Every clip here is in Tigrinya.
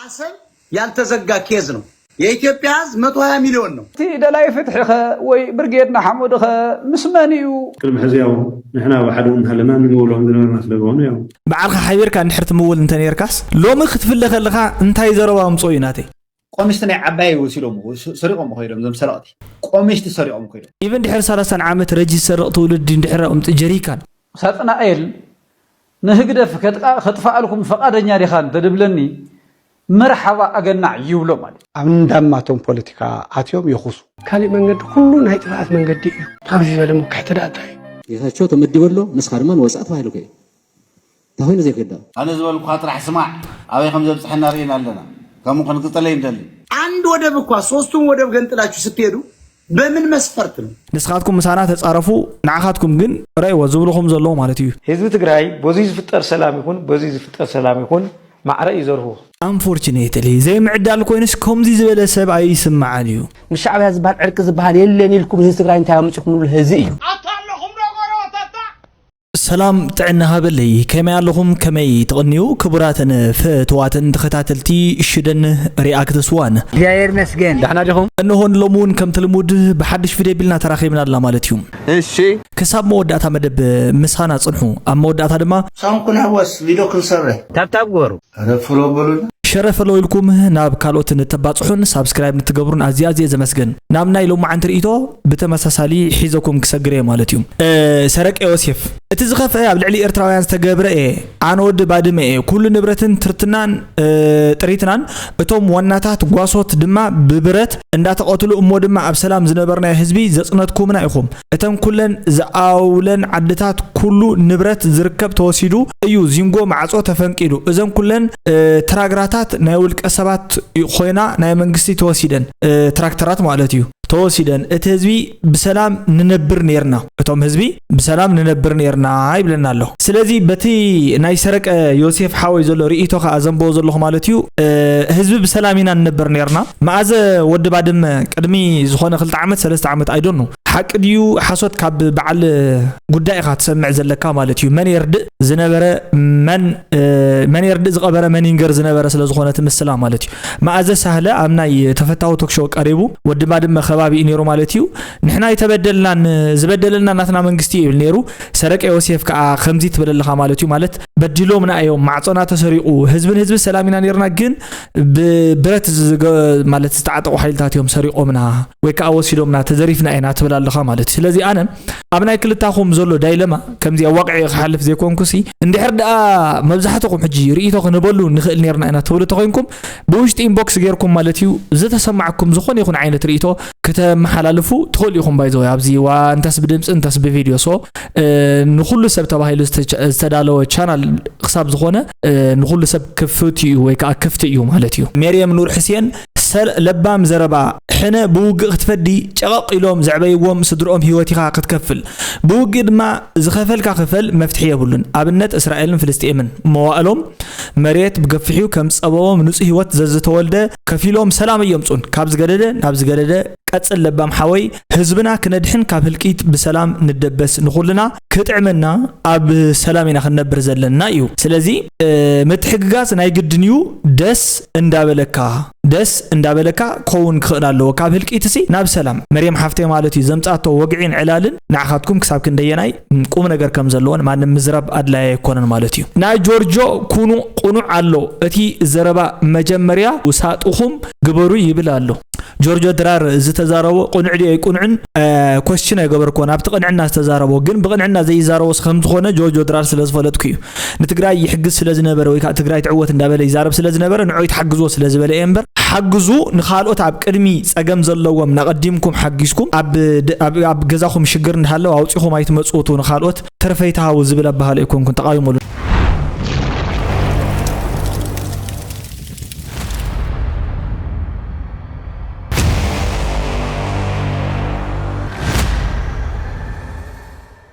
አሰብ ያልተዘጋ ኬዝ ነው። የኢትዮጵያ ህዝብ መቶ ሃያ ሚሊዮን ነው። እቲ ደላይ ፍትሒ ኸ ወይ ብርጌድ ንሓመዱ ኸ ምስ መን እዩ? ቅድሚ ሕዚ ያው ንሕና ብሓደ እውን ሃለና ንምውሎም ዝነበርና ስለ ዝኾኑ ያው ባዕልኻ ሓቢርካ እንድሕር ትምውል እንተ ነርካስ ሎሚ ክትፍለ ከለኻ እንታይ ዘረባ ኣምፅኦ እዩ ናተይ? ቆምሽቲ ናይ ዓባይ ወሲዶም ሰሪቆም ከይዶም ዞም ሰረቅቲ ቆምሽቲ ሰሪቆም ከይዶም። ኢቨን ድሕሪ ሰላሳን ዓመት ረጂ ዝሰርቕ ትውልዲ እንድሕር ኣምፅ ጀሪካን ሳጥናኤል ንህግደፍ ከጥፋኣልኩም ፈቃደኛ ዲኻ እንተድብለኒ መርሓባ ኣገናዕ ይብሎ ማለት እዩ። ኣብ እንዳማቶም ፖለቲካ ኣትዮም ይኹሱ። ካሊእ መንገዲ ኩሉ ናይ ጥፍኣት መንገዲ እዩ። ካብዚ ዝበለ መካሕቲ ደኣ እንታይ እዩ? ጌታቸው ተመዲቡ ኣሎ፣ ንስኻ ድማ ንወፃኢ ተባሂሉካ እዩ። እንታይ ኮይኑ ዘይክዳ? ኣነ ዝበልኩኻ ጥራሕ ስማዕ፣ ኣበይ ከም ዘብፅሐና ርኢና ኣለና። ከምኡ ክንቅፅል ኣይንደልን። አንድ ወደብ እኳ ሶስቱን ወደብ ገንጥላችሁ ስትሄዱ በምን መስፈርት ነው? ንስኻትኩም ምሳና ተፃረፉ ንዓኻትኩም ግን ረእይዎ ዝብልኹም ዘለዉ ማለት እዩ። ህዝቢ ትግራይ በዙይ ዝፍጠር ሰላም ይኹን በዙይ ዝፍጠር ሰላም ይኹን ማዕረ እዩ ዘርህዎ። Unfortunately ዘይምዕዳል ኮይኑስ ከምዚ ዝበለ ሰብ ኣይስማዓን እዩ። ምስ ሻዕብያ ዝበሃል ዕርቂ ዝበሃል የለን ኢልኩም ህዝቢ ትግራይ እንታይ ኣምፂኹምሉ ህዚ እዩ። ሰላም ጥዕና ሃበለይ ከመይ ኣለኹም ከመይ ትቕንዩ ክቡራትን ፍትዋትን ተኸታተልቲ ሽደን ሪኣክትስ ዋን እግዚኣብሔር ይመስገን ዳሕና ዲኹም እንሆ ንሎሚ እውን ከምቲ ልሙድ ብሓድሽ ቪድዮ ቢልና ተራኺብና ኣላ ማለት እዩ እሺ ክሳብ መወዳእታ መደብ ምሳና ጽንሑ ኣብ መወዳእታ ድማ ሳንኩን ሃወስ ቪድዮ ክንሰርሕ ታብታብ ግበሩ ኧረ ፎሎ በሉና። ሸረ ፈለው ኢልኩም ናብ ካልኦት ንተባፅሑን ሳብስክራይብ ንትገብሩን ኣዝየ ኣዝየ ዘመስግን። ናብ ናይ ሎማዓንቲ ርኢቶ ብተመሳሳሊ ሒዘኩም ክሰግር እየ ማለት እዩ። እ፣ ሰረቀ ዮሴፍ፣ እቲ ዝኸፍአ ኣብ ልዕሊ ኤርትራውያን ዝተገብረ እየ። ኣነ ወዲ ባድመ እየ። ኩሉ ንብረትን ትርትናን እ፣ ጥሪትናን እቶም ዋናታት ጓሶት ድማ ብብረት እንዳተቐትሉ እሞ ድማ ኣብ ሰላም ዝነበርናዮ ህዝቢ ዘፅነትኩምና ኢኹም። እተን ኩለን ዝኣውለን ዓድታት ኩሉ ንብረት ዝርከብ ተወሲዱ እዩ። ዚንጎ ማዕጾ ተፈንቂሉ። እዘን ኩለን ትራግራታት ናይ ውልቀ ሰባት ኮይና ናይ መንግስቲ ተወሲደን ትራክተራት ማለት እዩ ተወሲደን እቲ ህዝቢ ብሰላም ንነብር ኔርና እቶም ህዝቢ ብሰላም ንነብር ኔርና ይብለና ኣሎ ስለዚ በቲ ናይ ሰረቀ ዮሴፍ ሓወይ ዘሎ ርእይቶ ከኣ ዘንብቦ ዘለኹ ማለት እዩ ህዝቢ ብሰላም ኢና ንነብር ኔርና መኣዘ ወዲ ባድመ ቅድሚ ዝኾነ ክልተ ዓመት ሰለስተ ዓመት ኣይዶኑ ሓቂ ድዩ ሓሶት ካብ በዓል ጉዳይ ኢኻ ትሰምዕ ዘለካ ማለት እዩ መን የርድእ ዝነበረ መን መን የርድእ ዝቐበረ መን ይንገር ዝነበረ ስለ ዝኾነ እቲ ምስላ ማለት እዩ መኣዘ ሳህለ ኣብ ናይ ተፈታዊ ቶክሾ ቀሪቡ ወዲ ባድመ ከባቢ እዩ ነይሩ ማለት እዩ ንሕና ኣይተበደልናን ዝበደለና ናትና መንግስቲ ይብል ነይሩ ሰረቀ ዮሴፍ ከዓ ከምዚ ትብል ኣለኻ ማለት እዩ ማለት በዲሎምና እዮም ማዕፆና ተሰሪቑ ህዝብን ህዝቢ ሰላም ኢና ነይርና ግን ብብረት ማለት ዝተዓጠቑ ሓይልታት እዮም ሰሪቖምና ወይ ከዓ ወሲዶምና ተዘሪፍና ኢና ትብል ኣለኻ ማለት እዩ ስለዚ ኣነ ኣብ ናይ ክልታኹም ዘሎ ዳይለማ ከምዚ ኣዋቂዐ ክሓልፍ ዘይኮንኩሲ እንድሕር ደኣ መብዛሕትኹም ሕጂ ርእይቶ ክንበሉ ንኽእል ነርና ኢና ትብሉ ተኾይንኩም ብውሽጢ ኢንቦክስ ጌርኩም ማለት እዩ ዝተሰማዕኩም ዝኾነ ይኹን ዓይነት ርእይቶ ክተመሓላልፉ ትኽእሉ ኢኹም ባይዘወ ኣብዚ ዋ እንተስ ብድምፂ እንተስ ብቪድዮ ሶ ንኩሉ ሰብ ተባሂሉ ዝተዳለወ ቻናል ክሳብ ዝኾነ ንኩሉ ሰብ ክፍት እዩ ወይ ከዓ ክፍቲ እዩ ማለት እዩ ሜርየም ኑር ሕስየን ለባም ዘረባ ሕነ ብውግእ ክትፈዲ ጨቐቕ ኢሎም ዘዕበይዎም ስድርኦም ህይወት ኢኻ ክትከፍል ብውግእ ድማ ዝኸፈልካ ክፈል መፍትሒ የብሉን ኣብነት እስራኤልን ፍልስጤምን መዋእሎም መሬት ብገፊሑ ከም ዝፀበቦም ንፁህ ህይወት ዘዝተወልደ ከፊሎም ሰላም እየምፁን ካብ ዝገደደ ናብ ዝገደደ ቀፅል ለባም ሓወይ ህዝብና ክነድሕን ካብ ህልቂት ብሰላም ንደበስ ንኹልና ክጥዕመና ኣብ ሰላም ኢና ክንነብር ዘለና እዩ ስለዚ ምትሕግጋዝ ናይ ግድን እዩ ደስ እንዳበለካ ደስ እንዳበለካ ከውን ክኽእል ኣለዎ ካብ ህልቂትሲ ናብ ሰላም መርየም ሓፍተይ ማለት እዩ ዘምፃቶ ወግዒን ዕላልን ንዓኻትኩም ክሳብ ክንደየናይ ቁም ነገር ከም ዘለዎን ማንም ምዝራብ ኣድላይ ኣይኮነን ማለት እዩ ናይ ጆርጆ ኩኑ ቁኑዕ ኣሎ እቲ ዘረባ መጀመርያ ውሳጥኹም ግበሩ ይብል ኣሎ ጆርጆ ድራር ዝተዛረቦ ቅኑዕ ድዩ ኣይቅኑዕን ኮስችን ኣይገበርኮን ኣብቲ ቅንዕና ዝተዛረቦ ግን ብቅንዕና ዘይዛረቦስ ከምዝኾነ ጆርጆ ድራር ስለዝፈለጥኩ እዩ ንትግራይ ይሕግዝ ስለዝነበረ ወይ ከዓ ትግራይ ትዕወት እንዳበለ ይዛረብ ስለዝነበረ ንዑ ይትሓግዝዎ ስለዝበለ እየ እምበር ሓግዙ ንካልኦት ኣብ ቅድሚ ፀገም ዘለዎም ናቀዲምኩም ሓጊዝኩም ኣብ ገዛኹም ሽግር እንዳሃለው ኣውፂኹም ኣይትመፅውቱ ንካልኦት ትርፈይ ተሃቡ ዝብል ኣባሃሊ ኣይኮንኩን ተቃዊሞሉ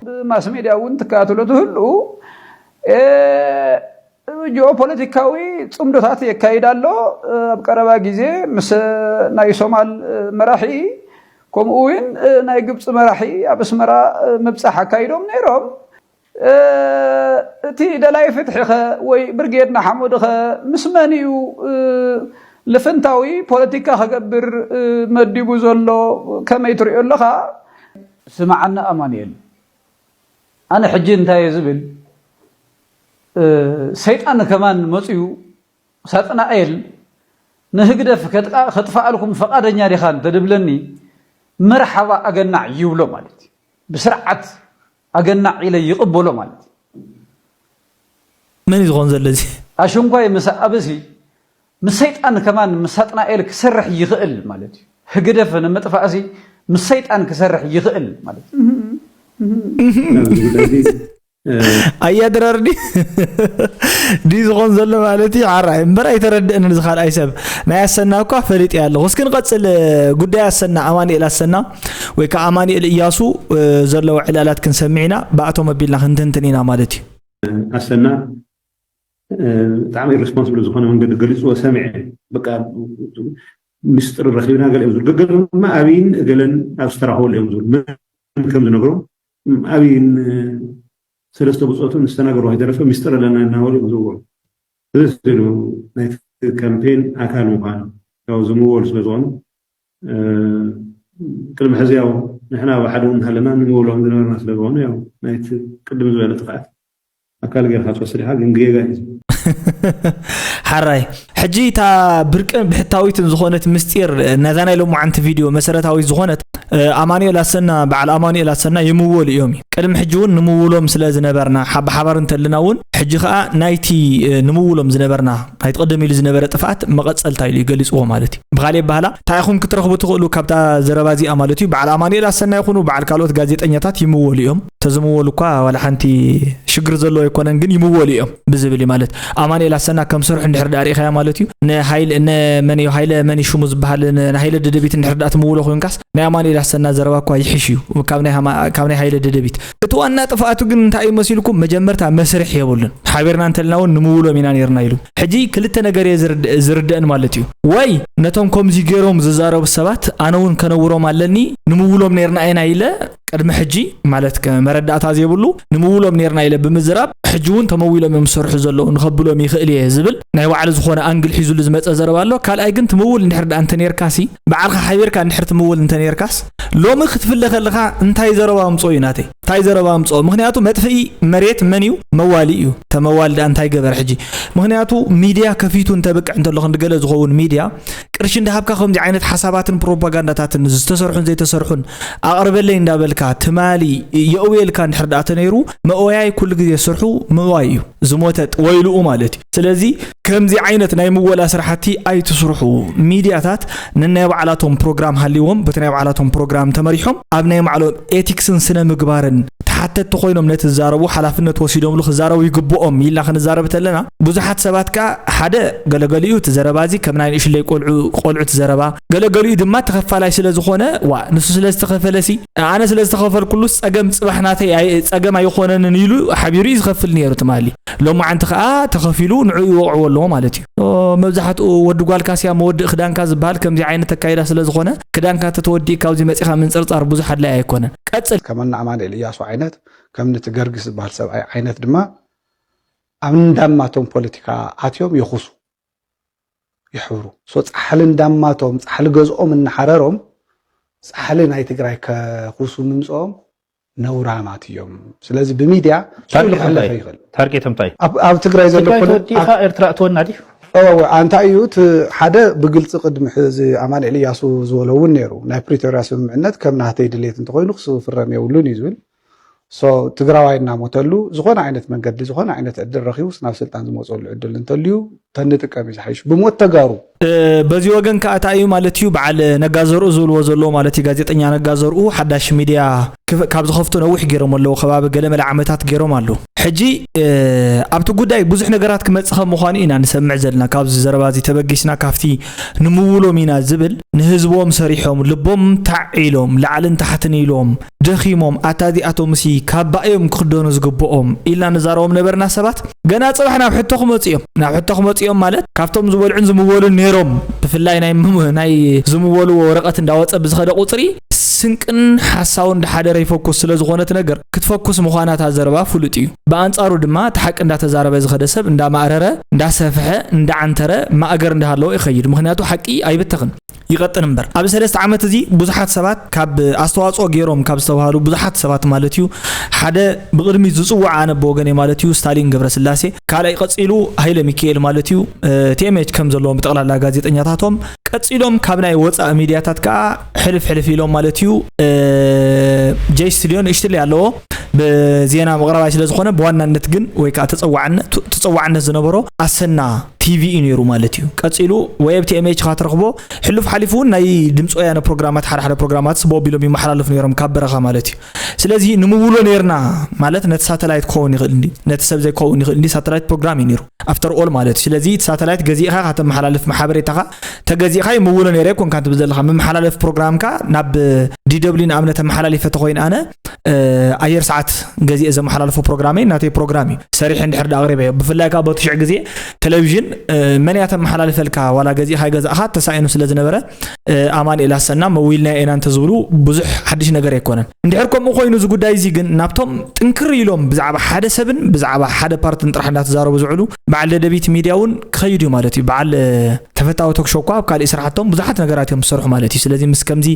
ብማስ ሜድያ እውን ትከታተሎ ትህሉ ጂኦፖለቲካዊ ፅምዶታት የካይድ ኣሎ ኣብ ቀረባ ግዜ ምስ ናይ ሶማል መራሒ ከምኡ እውን ናይ ግብፂ መራሒ ኣብ ኣስመራ ምብፃሕ ኣካይዶም ነይሮም እቲ ደላይ ፍትሒ ኸ ወይ ብርጌድ ንሓመዱ ኸ ምስ መን እዩ ልፍንታዊ ፖለቲካ ክገብር መዲቡ ዘሎ ከመይ ትሪኦ ኣለኻ? ስምዓኒ ኣማኑኤል፣ ኣነ ሕጂ እንታይ እየ ዝብል? ሰይጣን ከማን መፅዩ፣ ሳጥናኤል ንህግደፍ ከጥፍኣልኩም ፈቓደኛ ዲኻ እንተድብለኒ፣ መርሓባ ኣገናዕ ይብሎ ማለት እዩ። ብስርዓት ኣገናዕ ኢለ ይቕበሎ ማለት እዩ። መን እዩ ዝኾን ዘሎ እዚ? ኣሽንኳይ ምስ ኣብሲ ምስ ሰይጣን ከማን ምስ ሳጥናኤል ክሰርሕ ይኽእል ማለት እዩ። ህግደፍ ንምጥፋእሲ ምስ ሰይጣን ክሰርሕ ይኽእል ማለት እዩ። ኣያ ድራር ዲ ዲ ዝኾን ዘሎ ማለት እዩ። ሓራይ እምበር ኣይተረድእን እዚ ካልኣይ ሰብ። ናይ ኣሰና እኳ ፈሊጥ እየ ኣለኹ። እስኪ ንቐጽል። ጉዳይ ኣሰና፣ ኣማኑኤል ኣሰና ወይ ከዓ ኣማኑኤል እያሱ ዘለዉ ዕላላት ክንሰምዕ ኢና። ብኣቶም ኣቢልና ክንትንትን ኢና ማለት እዩ። ኣሰና ብጣዕሚ ኢረስፖንስብል ዝኾነ መንገዲ ገሊፅዎ ሰሚዐ። በቃ ምስጢር ረኺብና ገለ እዮም ዝብሉ። ገገለ ድማ ኣብይን እገለን ኣብ ዝተራኸበሉ እዮም ዝብሉ። መን ከም ዝነግሮም ኣብይን ሰለስተ ብፆትን ዝተናገሩ ኣይተረፈ ምስጢር ኣለና እናበሉ እዮም ዝውሉ። እዚ ስሉ ናይቲ ካምፔን ኣካል ምዃኑ ያው ዝምወሉ ስለ ዝኾኑ ቅድሚ ሕዚ ያው ንሕና ብሓደ እውን ሃለና ንምውሎም ዝነበርና ስለ ዝኾኑ ያው ናይቲ ቅድም ዝበለ ጥፍኣት ኣካል ጌርካ ትወስድ ኢኻ፣ ግን ጌጋ እዩ። ሓራይ ሕጂ እታ ብርቅን ብሕታዊትን ዝኾነት ምስጢር ነዛ ናይ ሎማዓንቲ ቪድዮ መሰረታዊት ዝኾነት ኣማኑኤል ኣሰና በዓል ኣማኑኤል ኣሰና ይምወሉ እዮም እዩ። ቅድሚ ሕጂ እውን ንምውሎም ስለ ዝነበርና ብሓባር እንተልና እውን ሕጂ ከዓ ናይቲ ንምውሎም ዝነበርና ናይቲ ቅድም ኢሉ ዝነበረ ጥፍኣት መቐፀልታ ኢሉ ይገሊፅዎ ማለት እዩ። ብካሊእ ኣባህላ እንታይ ኢኹም ክትረኽቡ ትኽእሉ ካብታ ዘረባ እዚኣ ማለት እዩ። በዓል ኣማኑኤል ኣሰና ይኹኑ በዓል ካልኦት ጋዜጠኛታት ይምወሉ እዮም። ተዝምወሉ እኳ ዋላ ሓንቲ ሽግር ዘለዎ ኣይኮነን፣ ግን ይምወሉ እዮም ብዝብል እዩ ማለት። ኣማኑኤል ኣሰና ከም ስርሑ እንድሕር ዳኣ ርኢኻያ ማለት እዩ። ንሃይለ ንመን እዩ ሃይለ መን እዩ ሽሙ ዝበሃል ንሃይለ ደደቢት እንድሕር ዳኣ ትምውሎ ኮይንካስ ናይ ኣማኑኤል ኣሰና ዘረባ እኳ ይሕሽ እዩ ካብ ናይ ሃማ- ካብ ናይ ሃይለ ደደቢት። እቲ ዋና ጥፍኣቱ ግን እንታይ እዩ መሲልኩም? መጀመርታ መስርሕ የብሉን። ሓቢርና እንተልና እውን ንምውሎም ኢና ነርና ኢሉ። ሕጂ ክልተ ነገር እየ ዝርድ- ዝርደእን ማለት እዩ። ወይ ነቶም ከምዚ ገይሮም ዝዛረቡ ሰባት ኣነ እውን ከነውሮም ኣለኒ ንምውሎም ነርና ኢና ኢለ ቅድሚ ሕጂ ማለት ከ- መረዳእታ ዘይብሉ ንምውሎም ነርና ኢለ ብምዝራብ ሕጂ እውን ተመዊሎም እዮም ዝሰርሑ ዘለዉ ንኸብሎም ይኽእል እየ ዝብል ናይ ባዕሉ ዝኾነ ኣንግል ሒዙሉ ዝመፀ ዘረባ ኣሎ። ካልኣይ ግን ትምውል እንድሕር ደኣ እንተነርካሲ ባዕልኻ ሓቢርካ እንድሕር ትምውል እንተነርካስ ሎሚ ክትፍለ ከለኻ እንታይ ዘረባ ኣምፅኦ እዩ ናተይ እንታይ ዘረባ ኣምፅኦ ምክንያቱ መጥፍኢ መሬት መን እዩ መዋሊ እዩ ተመዋሊ ደኣ እንታይ ገበር ሕጂ ምክንያቱ ሚድያ ከፊቱ እንተብቅዕ እንተሎ ክንዲ ገለ ዝኸውን ሚድያ ቅርሺ እንዳሃብካ ከምዚ ዓይነት ሓሳባትን ፕሮፓጋንዳታትን ዝተሰርሑን ዘይተሰርሑን ኣቕርበለይ እንዳበልካ ትማሊ የእውየልካ እንድሕር ደኣ ተነይሩ መእወያይ ኩሉ ግዜ ስርሑ ምእዋይ እዩ ዝሞተ ወይልኡ ማለት እዩ ስለዚ ከምዚ ዓይነት ናይ ምወላ ስራሕቲ ኣይትስርሑ ሚድያታት ነናይ ባዕላቶም ፕሮግራም ሃልዎም በቲ ናይ ባዕላቶም ፕሮግራም ተመሪሖም ኣብ ናይ ባዕሎም ኤቲክስን ስነ ምግባርን ተሓተቲ ኮይኖም ነቲ ዝዛረቡ ሓላፍነት ወሲዶምሉ ክዛረቡ ይግብኦም ኢልና ክንዛረብ ተለና ብዙሓት ሰባት ከኣ ሓደ ገለገሊኡ እቲ ዘረባ እዚ ከም ናይ ንእሽለይ ቆልዑ ቆልዑ እቲ ዘረባ ገለገሊኡ ድማ ተኸፋላይ ስለ ዝኾነ ዋ ንሱ ስለ ዝተኸፈለሲ ኣነ ስለ ዝተኸፈልኩሉስ ጸገም ጽባሕ ናተይ ኣይ- ጸገም ኣይኾነንን ኢሉ ሓቢሩ እዩ ዝኸፍል ነይሩ ትማሊ ሎማዓንቲ ከኣ ተኸፊሉ ንዕኡ ይወቕዕዎ ኣለዎ ማለት እዩ መብዛሕትኡ ወዲ ጓልካስያ መወድእ ክዳንካ ዝበሃል ከምዚ ዓይነት ኣካይዳ ስለ ዝኾነ ክዳንካ ተተወዲእ ካብዚ መፂኻ ምንፅርፃር ብዙሕ ኣድላይ ኣይኮነን ቀፅል ከመና ኣማኑኤል እያሱ ዓይነት ከምኒ እቲ ገርግስ ዝበሃል ሰብኣይ ዓይነት ድማ ኣብ እንዳማቶም ፖለቲካ ኣትዮም የኹሱ ይሕብሩ so ፃሕሊ እንዳማቶም ፃሕሊ ገዝኦም እናሓረሮም ፃሕሊ ናይ ትግራይ ከኹሱ ምምፅኦም ነውራማት እዮም ስለዚ ብሚድያ ሽዑ ክሕለፈ ይኽእል ታርጌቶም እንታይ ኣብ ትግራይ ዘሎ ትግራይ ተወዲእካ ኤርትራ እትወና ድዩ እንታይ እዩ እቲ ሓደ ብግልፂ ቅድሚ ሕዚ ኣማንኤል እያሱ ዝበሎ እውን ነይሩ ናይ ፕሪቶርያ ስምምዕነት ከም ናተይ ድሌት እንተኮይኑ ክስፍረም የብሉን እዩ ዝብል ትግራዋይ እናሞተሉ ዝኾነ ዓይነት መንገዲ ዝኾነ ዓይነት ዕድል ረኪቡስ ናብ ስልጣን ዝመፀሉ ዕድል እንተልዩ ተንጥቀም እዩ ዝሓይሽ ብሞት ተጋሩ በዚ ወገን ከዓ እንታይ እዩ ማለት እዩ በዓል ነጋ ዘርኡ ዝብልዎ ዘለዎ ማለት እዩ ጋዜጠኛ ነጋ ዘርኡ ሓዳሽ ሚድያ ካብ ዝኸፍቱ ነዊሕ ገይሮም ኣለዉ ከባቢ ገለመለ ዓመታት ገይሮም ኣለዉ ሕጂ ኣብቲ ጉዳይ ብዙሕ ነገራት ክመፅእ ከም ምዃኑ ኢና ንሰምዕ ዘለና ካብዚ ዘረባ እዚ ተበጊስና ካብቲ ንምውሎም ኢና ዝብል ንህዝቦም ሰሪሖም ልቦም ታዕ ኢሎም ላዕልን ታሕትን ኢሎም ደኺሞም ኣታ እዚኣቶምሲ ካባ እዮም ክኽደኑ ዝግብኦም ኢልና ንዛረቦም ነበርና ሰባት ገና ፅባሕ ናብ ሕቶ ክመፁ እዮም ናብ ሕቶ ክመፁ እዮም ማለት ካብቶም ዝበልዑን ዝምወሉን ነይሮም ብፍላይ ናይ ናይ ዝምወልዎ ወረቐት እንዳወፀ ብዝኸደ ቁፅሪ ስንቅን ሓሳውን እንዳሓደረ ይፈኩስ ስለ ዝኾነ እቲ ነገር ክትፈኩስ ምዃና እታ ዘረባ ፍሉጥ እዩ። ብኣንጻሩ ድማ እቲ ሓቂ እንዳተዛረበ ዝኸደ ሰብ እንዳማእረረ፣ እንዳሰፍሐ፣ እንዳዓንተረ ማእገር እንዳሃለዎ ይኸይድ። ምኽንያቱ ሓቂ ኣይብተኽን። ይቐጥን እምበር፣ ኣብዚ ሰለስተ ዓመት እዚ ብዙሓት ሰባት ካብ ኣስተዋጽኦ ገይሮም ካብ ዝተባህሉ ብዙሓት ሰባት ማለት እዩ፣ ሓደ ብቕድሚት ዝጽውዕ ኣነ ብወገነይ ማለት እዩ ስታሊን ገብረስላሴ፣ ካልኣይ ቀጺሉ ሃይለ ሚካኤል ማለት እዩ፣ ቲኤምኤች ከም ዘለዎም ብጠቕላላ ጋዜጠኛታቶም፣ ቀጺሎም ካብ ናይ ወጻኢ ሚድያታት ከኣ ሕልፍ ሕልፍ ኢሎም ማለት እዩ፣ ጄ ስቱድዮ ንእሽትለይ ኣለዎ ብዜና መቕረባይ ስለ ዝኾነ፣ ብዋናነት ግን ወይ ከኣ ተጸዋዕነት ተጸዋዕነት ዝነበሮ ኣሰና ቲቪ እዩ ነይሩ ማለት እዩ። ቀጺሉ ወይ ኣብ ቲኤምኤች ኻ ትረኽቦ፣ ሕሉፍ ሓሊፉ እውን ናይ ድምፂ ወያነ ፕሮግራማት፣ ሓደ ሓደ ፕሮግራማት ስቦ ቢሎም ይመሓላለፉ ነይሮም ካብ በረኻ ማለት እዩ። ስለዚ ንምውሎ ነይርና ማለት ነቲ ሳተላይት ክኸውን ይኽእል እንዲ፣ ነቲ ሰብ ዘይከውን ይኽእል እንዲ፣ ሳተላይት ፕሮግራም እዩ ነይሩ ኣፍተር ኦል ማለት እዩ። ስለዚ እቲ ሳተላይት ገዚእኻ ካተመሓላልፍ ሓበሬታኻ ተገዚእኻ ይምውሎ ነይረ ኣይኮንካ ትብል ዘለኻ፣ መመሓላለፍ ፕሮግራምካ ናብ ዲደብሊ ንኣብነት ኣመሓላሊፈ ተኮይን ኣነ፣ ኣየር ሰዓት ገዚኤ ዘመሓላልፎ ፕሮግራመይ ናተይ ፕሮግራም እዩ። ሰሪሐ እንድሕር ዳ ኣቕሪበዮ፣ ብፍላይ ካብ በቲ ሽዕ ግዜ ቴሌቪዥን መን እያ ተመሓላልፈልካ፣ ዋላ ገዚእኻ ኣይገዛእኻ ተሳኢኑ ስለ ዝነበረ፣ ኣማኑኤል ኣሰና መዊልና ኢና እንተዝብሉ ብዙሕ ሓድሽ ነገር ኣይኮነን። እንድሕር ከምኡ ኮይኑ እዚ ጉዳይ እዚ ግን ናብቶም ጥንክር ኢሎም ብዛዕባ ሓደ ሰብን ብዛዕባ ሓደ ፓርትን ጥራሕ እንዳተዛረቡ ዝውዕሉ በዓል ደደቢት ሚድያ እውን ክኸይድ እዩ ማለት እዩ። በዓል ተፈታዊ ቶክሾው እኳ ኣብ ካሊእ ስራሕቶም ብዙሓት ነገራት እዮም ዝሰርሑ ማለት እዩ። ስለዚ ምስ ከምዚ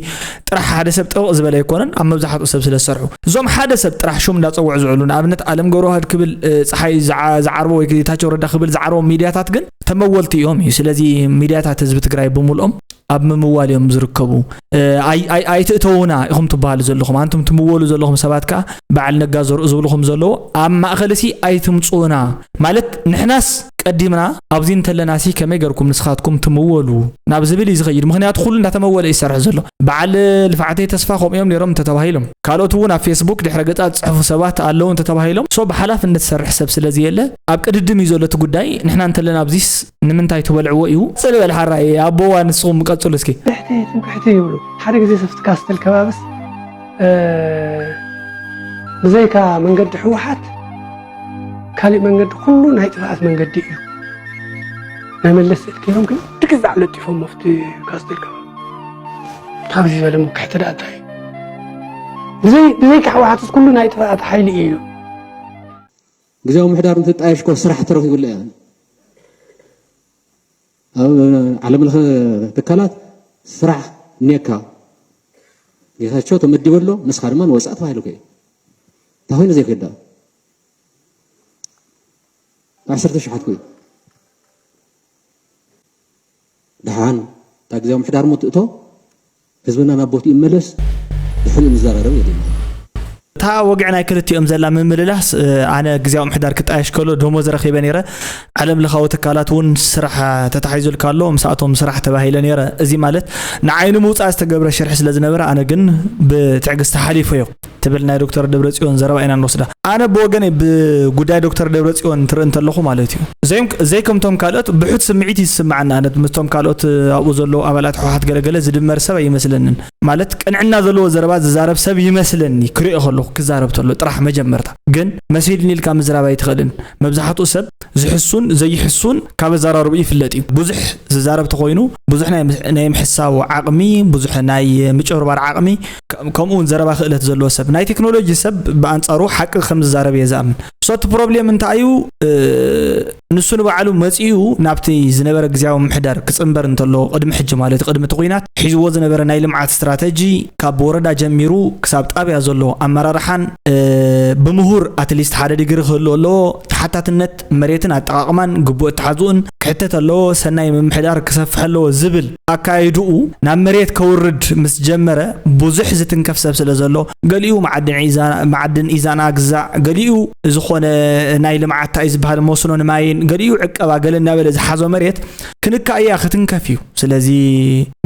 ጥራሕ ሓደ ሰብ ጥብቕ ዝበለ ኣይኮነን፣ ኣብ መብዛሕትኡ ሰብ ስለ ዝሰርሑ። እዞም ሓደ ሰብ ጥራሕ ሹም እንዳጸውዑ ዝውዕሉ፣ ንኣብነት ኣለም ገብረዋህድ ክብል፣ እ፣ ጸሓይ ዝዓ-፣ ዝዓርቦ ወይ ጌታቸው ረዳ ክብል ዝዓርቦም ሚድያታት ግን ተመወልቲ እዮም እዩ። ስለዚ ሚድያታት ህዝቢ ትግራይ ብምልኦም ኣብ ምምዋል እዮም ዝርከቡ። እ፣ ኣይ-፣ ኣይ-፣ ኣይትእተዉና ኢኹም ትበሃሉ ዘለኹም። ኣንቱም ትምወሉ ዘለኹም ሰባት ከኣ በዓል ነጋ ዘርኡ ዝብልኹም ዘለዉ ኣብ ማእኸል ሲ ኣይትምጽኡና። ማለት ንሕናስ ቀዲምና ኣብዚ እንተለና ሲ ከመይ ገርኩም ንስኻትኩም ትምወሉ ናብ ዝብል እዩ ዝኸይድ። ምኽንያቱ ኩሉ እንዳተመወለ እዩ ዝሰርሕ ዘሎ። በዓል ልፍዓተይ ተስፋ ከምኡ እዮም ነይሮም እንተተባሂሎም፣ ካልኦት እውን ኣብ ፌስቡክ ድሕረ ገጻት ዝጽሕፉ ሰባት ኣለዉ እንተተባሂሎም፣ ሶ ብሓላፍነት ዝሰርሕ ሰብ ስለ ዘየለ ኣብ ቅድድም እዩ ዘሎ እቲ ጉዳይ። ንሕና እንተለና ኣብዚስ ንምንታይ ትበልዕዎ እዩ? ጽል በል ሓራይ ኣቦዋ፣ ንስኹም ቀጽሉ እስኪ። ትምክሕቲ፣ ትምክሕቲ ይብሉ። ሓደ ግዜ ሰፍቲ ካስትል ከባብስ፣ እ፣ ብዘይካ መንገዲ ህወሓት ካሊእ መንገዲ ኩሉ ናይ ጥፍኣት መንገዲ እዩ። ናይ መለስ ስእሊ ገይሮም ግን ድግዛዕ ለጢፎም ኣብቲ ካስትል ከባቢ። ካብዚ ዝበለ ምክሕቲ ደኣ እንታይ እዩ? ብዘይ-፣ ብዘይካ ህወሓትስ ኩሉ ናይ ጥፍኣት ሓይሊ እዩ። ግዝያዊ ምሕዳር እንትጣየሽ እኮ ስራሕ ተረኺቡላ እያ። ኣብ ዓለም ለኸ ትካላት ስራሕ እኒአካ። ጌታቸው ተመዲቡ ኣሎ፣ ንስኻ ድማ ንወፃኢ ተባሂሉ እኮ እዩ። እንታይ ኮይኑ ዘይኮዳ? ዓሰርተ ሸሓት ኮይኑ። ደሓን እታ ግዝያዊ ምሕዳር ሞ ትእቶ፣ ህዝብና ናብ ቦትኡ ይመለስ፣ ድሕሪኡ ንዘራረብ የድሊ። እታ ወግዒ ናይ ክልቲኦም ዘላ ምምልላስ፣ እ፣ ኣነ ግዝያዊ ምሕዳር ክጣየሽ ከሎ ደሞዝ ረኺበ ነይረ። ዓለም ለኻዊ ትካላት እውን ስራሕ ተታሒዙልካ ኣሎ፣ ምስኣቶም ስራሕ ተባሂለ ነይረ። እዚ ማለት ንዓይ ንምውፃእ ዝተገብረ ሽርሒ ስለ ዝነበረ፣ ኣነ ግን ብትዕግስቲ ሓሊፈዮ ትብል ናይ ዶክተር ደብረጽዮን ዘረባ ኢና ንወስዳ። ኣነ ብወገነይ ብጉዳይ ዶክተር ደብረጽዮን ትርኢ እንተለኹ ማለት እዩ፣ ዘይም-፣ ዘይከምቶም ካልኦት ብሑት ስምዒት ይስምዓኒ። ኣነ ምስቶም ካልኦት ኣብኡ ዘለዉ ኣባላት ህወሓት ገለገለ ዝድመር ሰብ ኣይመስለንን። ማለት ቅንዕና ዘለዎ ዘረባ ዝዛረብ ሰብ ይመስለኒ ክሪኦ ከለኹ፣ ክዛረብ ተሎ ጥራሕ መጀመርታ። ግን መሲልኒ ኢልካ ምዝራብ ኣይትኽእልን። መብዛሕትኡ ሰብ ዝሕሱን ዘይሕሱን ካብ ኣዘራርብኡ ይፍለጥ እዩ። ብዙሕ ዝዛረብ ተኾይኑ ብዙሕ ናይ ምስ-፣ ናይ ምሕሳው ዓቕሚ፣ ብዙሕ ናይ ምጭብርባር ዓቕሚ፣ ከ-፣ ከምኡ እውን ዘረባ ክእለት ዘለዎ ሰብ፣ ናይ ቴክኖሎጂ ሰብ ብኣንጻሩ ሓቂ ከም ዝዛረብ እየ ዝኣምን። ሶ እቲ ፕሮብሌም እንታይ እዩ? እ፣ ንሱ ንባዕሉ መጺኡ ናብቲ ዝነበረ ግዝያዊ ምምሕዳር ክጽንበር እንተሎ፣ ቅድሚ ሕጂ ማለት ቅድሚ እቲ ኲናት ሒዝዎ ዝነበረ ናይ ልምዓት ስትራተጂ ካብ ወረዳ ጀሚሩ ክሳብ ጣብያ ዘሎ ኣመራርሓን፣ እ፣ ብምሁር ኣትሊስት ሓደ ዲግሪ ክህልዎ ኣለዎ። ተሓታትነት መሬትን ኣጠቓቕማን ግቡእ ኣተሓዝኡን ክሕተት ኣለዎ። ሰናይ ምምሕዳር ክሰፍሕ ኣለዎ ዝብል ኣካይድኡ ናብ መሬት ከውርድ ምስ ጀመረ ብዙሕ ዝትንከፍ ሰብ ስለ ዘሎ፣ ገሊኡ መዓድን ኢዛ-፣ መዓድን ኢዛና ግዛዕ፣ ገሊኡ ዝኾነ ናይ ልምዓት እንታይ ዝበሃል መስኖን ማይን፣ ገሊኡ ዕቀባ ገለ እናበለ ዝሓዞ መሬት ክንካእያ ክትንከፍ እዩ። ስለዚ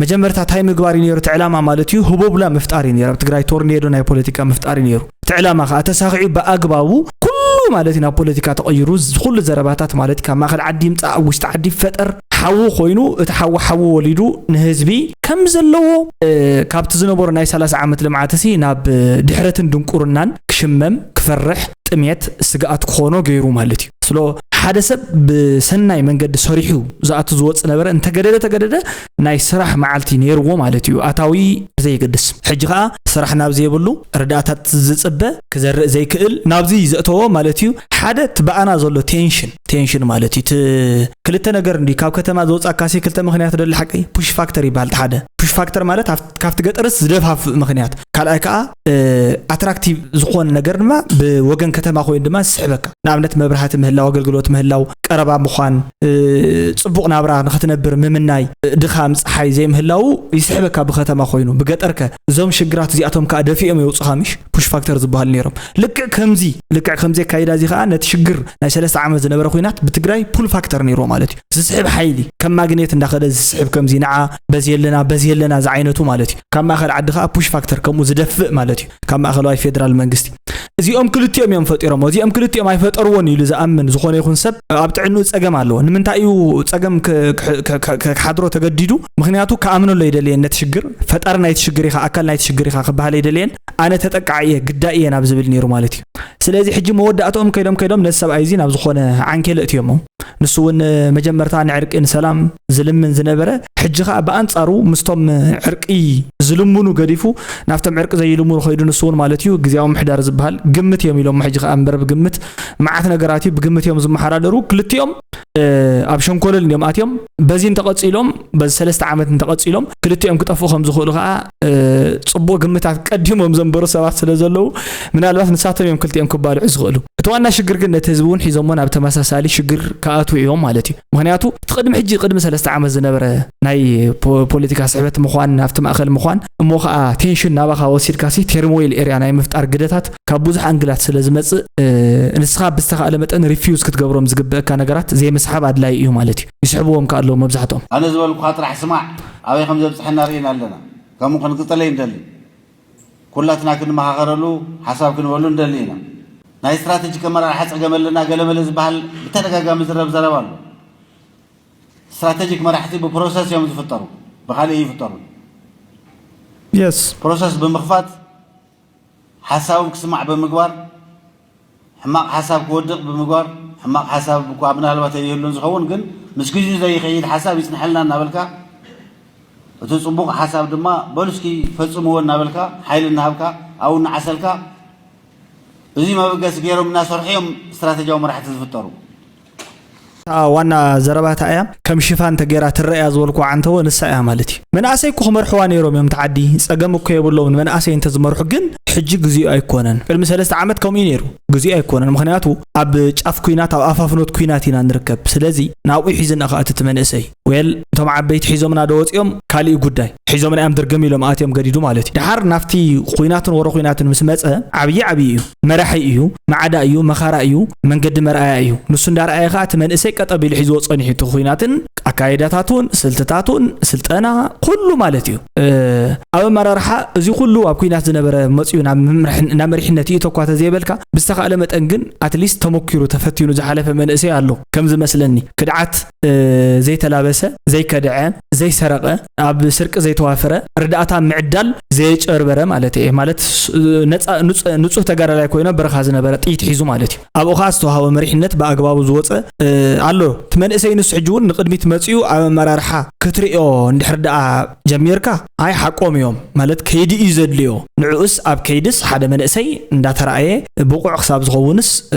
መጀመርታ እንታይ ምግባር እዩ ነይሩ እቲ ዕላማ ማለት እዩ? ህቦብላ ምፍጣር እዩ ነይሩ። ኣብ ትግራይ ቶርኔዶ ናይ ፖለቲካ ምፍጣር እዩ ነይሩ። እቲ ዕላማ ከዓ ተሳኺዑ ብኣግባቡ ኩሉ ማለት እዩ ናብ ፖለቲካ ተቐይሩ፣ ዝ-፣ ኩሉ ዘረባታት ማለት እዩ ካብ ማእኸል ዓዲ ይምፃእ፣ ኣብ ውሽጢ ዓዲ ይፈጠር፣ ሓዊ ኮይኑ፣ እቲ ሓዊ ሓዊ ወሊዱ ንህዝቢ ከም ዘለዎ፣ እ፣ ካብቲ ዝነበሮ ናይ ሰላሳ ዓመት ልምዓት እዚ ናብ፣ እ፣ ድሕረትን ድንቁርናን ክሽመም፣ ክፈርሕ፣ ጥሜት፣ ስግኣት ክኾኖ ገይሩ ማለት እዩ። ሶ ስለ ሓደ ሰብ ብሰናይ መንገዲ ሰሪሑ ዝኣቱ ዝወፅ ነበረ እንተገደደ ተገደደ ናይ ስራሕ መዓልቲ ነይርዎ ማለት እዩ፣ ኣታዊ ዘይገድስ። ሕጂ ከዓ ስራሕ ናብ ዘይብሉ፣ ርዳእታት ዝፅበ፣ ክዘርእ ዘይክእል ናብዚ ዘእተዎ ማለት እዩ። ሓደ እቲ ብኣና ዘሎ ቴንሽን ቴንሽን ማለት እዩ። እቲ ክልተ ነገር እንዲ ካብ ከተማ ዝወፃካሲ ክልተ ምክንያት ደሊ ሓቀይ ፑሽ ፋክተር ይበሃል። እቲ ሓደ ፑሽ ፋክተር ማለት ኣብቲ- ካብቲ ገጠርስ ዝደፋፍእ ምክንያት፣ ካልኣይ ከዓ ኣትራክቲቭ ዝኾነ ነገር ድማ ብወገን ከተማ ኮይኑ ድማ ዝስሕበካ። ንኣብነት መብራህቲ ምህላው፣ ኣገልግሎት ምህላው፣ ቀረባ ምዃን፣ እ፣ ፅቡቕ ናብራ ንክትነብር ምምናይ፣ እ፣ ድኻም ፀሓይ ዘይምህላው ይስሕበካ ብከተማ ኮይኑ። ብገጠርከ እዞም ሽግራት እዚኣቶም ከዓ ደፊኦም የውፅኻ ምሽ ፑሽ ፋክተር ዝበሃል ነይሮም። ልክዕ ከምዚ ልክዕ ከምዚ ኣካይዳ እዚ ከዓ ነቲ ሽግር ናይ ሰለስተ ዓመት ዝነበረ ኩናት ብትግራይ ፑል ፋክተር ነይርዎ ማለት እዩ። ዝስሕብ ሓይሊ ከም ማግኔት እንዳኸደ ዝስሕብ ከምዚ ንዓ በዚ የለና በዚ የለና ዝዓይነቱ ማለት እዩ። ካብ ማእኸል ዓዲ ከዓ ፑሽ ፋክተር ከምኡ ዝደፍእ ማለት እዩ። ካብ ማእኸላዋይ ፌደራል መንግስቲ እዚኦም ክልቲኦም እዮም ፈጢሮም። እዚኦም ክልቲኦም ኣይፈጠርዎን ኢሉ ዝኣምን ዝኾነ ይኹን ሰብ ኣብ ጥዕንኡ ፀገም ኣለዎ። ንምንታይ እዩ ፀገም ክ- ክ- ክ- ክ- ክሓድሮ ተገዲዱ? ምክንያቱ ክኣምነሎ ኣይደልየን። ነቲ ሽግር ፈጣሪ ናይቲ ሽግር ኢኻ፣ ኣካል ናይቲ ሽግር ኢኻ ክበሃል ኣይደልየን። ኣነ ተጠቃዒ እየ፣ ግዳይ እየ ናብ ዝብል ነይሩ ማለት እዩ። ስለዚ ሕጂ መወዳእትኦም ከይዶም ከይዶም ነዚ ሰብኣይ እዚ ናብ ዝኾነ ዓንኬል እትዮሞ። ንሱ እውን መጀመርታ ንዕርቂ ንሰላም ዝልምን ዝነበረ፣ ሕጂ ከዓ ብኣንፃሩ ምስቶም ዕርቂ ዝልምኑ ገዲፉ ናብቶም ዕርቂ ዘይልምኑ ከይዱ። ንሱ እውን ማለት እዩ ግዜያዊ ምሕዳር ዝበሃል ግምት እዮም ኢሎም። ሕጂ ከዓ እምበር ብግምት መዓት ነገራት እዩ ብግምት እዮም ዝመሓዳደሩ። ክልቲኦም እ፣ ኣብ ሸንኮለል እዮም ኣትዮም። በዚ እንተቐፂሎም፣ በዚ ሰለስተ ዓመት እንተቐፂሎም ክልቲኦም ክጠፍኡ ከም ዝኽእሉ ከዓ እ፣ ፅቡቅ ግምታት ቀዲሞም ዘንበሩ ሰባት ስለ ዘለዉ ምናልባት ንሳቶም እዮም ክልቲኦም ክባልዑ ዝኽእሉ። እቲ ዋና ሽግር ግን ነቲ ህዝቢ እውን ሒዞሞ ናብ ተመሳሳሊ ሽግር ክኣትዉ እዮም ማለት እዩ። ምክንያቱ እቲ ቅድሚ ሕጂ ቅድሚ ሰለስተ ዓመት ዝነበረ ናይ ፖ- ፖለቲካ ስሕበት ምዃን፣ ናብቲ ማእኸል ምዃን እሞ ከዓ ቴንሽን ናባኻ ወሲድካሲ ቴርሞይል ኤርያ ናይ ምፍጣር ግደታት ካብ ብዙሕ ኣንግላት ስለ ዝመፅእ እ፣ ንስኻ ብዝተኻእለ መጠን ሪፊውዝ ክትገብሮም ዝግብእካ ነገራት ዘይምስሓብ ኣድላይ እዩ ማለት እዩ። ይስሕብዎም ከ ኣለዉ መብዛሕትኦም። ኣነ ዝበልኩኻ ጥራሕ ስማዕ፣ ኣበይ ከም ዘብፅሐና ርኢና ኣለና። ከምኡ ክንቅፅለ ይንደሊ። ኩላትና ክንመኻኸረሉ ሓሳብ ክንበሉ ንደሊ ኢና። ናይ ስትራቴጂክ ኣመራርሓ ፀገም ኣለና ገለመለ ዝበሃል ብተደጋጋሚ ዝረብ ዘረባ ኣሎ። ስትራቴጂክ መራሕቲ ብፕሮሰስ እዮም ዝፍጠሩ፣ ብካሊእ ይፍጠሩ። የስ ፕሮሰስ ብምኽፋት ሓሳቦም ክስማዕ ብምግባር ሕማቕ ሓሳብ ክወድቕ ብምግባር፣ ሕማቕ ሓሳብ እኳ ምናልባት ኣይህሉን ዝኸውን፣ ግን ምስ ግዜኡ ዘይኸይድ ሓሳብ ይጽንሐልና እናበልካ፣ እቲ ጽቡቕ ሓሳብ ድማ በሉ እስኪ ፈጽምዎ እናበልካ ሓይሊ እናሃብካ ኣብኡ እናዓሰልካ፣ እዚ መበገሲ ገይሮም እናሰርሑ እዮም ስትራተጂያዊ መራሕቲ ዝፍጠሩ። እታ ዋና ዘረባታ እያ ከም ሽፋን ተገይራ ትረእያ ዝበልኩ ዓንተወ ንሳ እያ ማለት እዩ። መናእሰይ እኮ ክመርሕዋ ነይሮም እዮም ተዓዲ ጸገም እኮ የብለውን። መናእሰይ እንተዝመርሑ ግን ሕጂ ግዚኡ ኣይኮነን። ቅድሚ ሰለስተ ዓመት ከምኡ እዩ ነይሩ። ግዚኡ ኣይኮነን። ምክንያቱ ኣብ ጫፍ ኩናት ኣብ ኣፋፍኖት ኩናት ኢና ንርከብ። ስለዚ ናብኡ ሒዝና ከኣትቲ መንእሰይ ወል እቶም ዓበይቲ ሒዞምና ዶ ወፂኦም ካሊእ ጉዳይ። ሒዞምና እዮም ድርግም ኢሎም ኣትዮም ገዲዱ ማለት እዩ። ድሓር ናብቲ ኩናትን ወረ ኩናትን ምስ መፀ ዓብዪ ዓብዪ እዩ። መራሒ እዩ፣ ማዕዳ እዩ፣ መኻራ እዩ፣ መንገዲ መርኣያ እዩ። ንሱ እንዳረኣየ ከዓ እቲ መንእሰይ ቀጠብ ኢሉ ሒዝዎ ፀኒሑ እቲ ኩናትን ኣካይዳታቱን ስልትታቱን ስልጠና ኩሉ ማለት እዩ። ኣብ ኣመራርሓ እዚ ኩሉ ኣብ ኩናት ዝነበረ መፅኡ ናብ መሪሕነት ይእቶ እኳ ተዘይበልካ ብዝተኻእለ መጠን ግን ኣትሊስት ተመኪሩ ተፈቲኑ ዝሓለፈ መንእሰይ ኣሎ ከም ዝመስለኒ። ክድዓት ዘይተላበሰ፣ ዘይከድዐ፣ ዘይሰረቐ፣ ኣብ ስርቂ ዘይተዋፈረ፣ ርዳእታ ምዕዳል ዘየጨርበረ ማለት እየ። ማለት ንፁህ ተጋዳላይ ኮይኖ በረኻ ዝነበረ ጥይት ሒዙ ማለት እዩ። ኣብኡ ከዓ ዝተዋሃቦ መሪሕነት ብኣግባቡ ዝወፀ ኣሎ። እቲ መንእሰይ ንሱ ሕጂ እውን ንቅድሚት መፅኡ ኣብ ኣመራርሓ ክትሪኦ እንድሕር ደኣ ጀሚርካ ኣይ ሓቆም እዮም ማለት ከይዲ እዩ ዘድልዮ። ንዕኡስ ኣብ ከይድስ ሓደ መንእሰይ እንዳተራእየ ብቑዕ ክሳብ ዝኸውንስ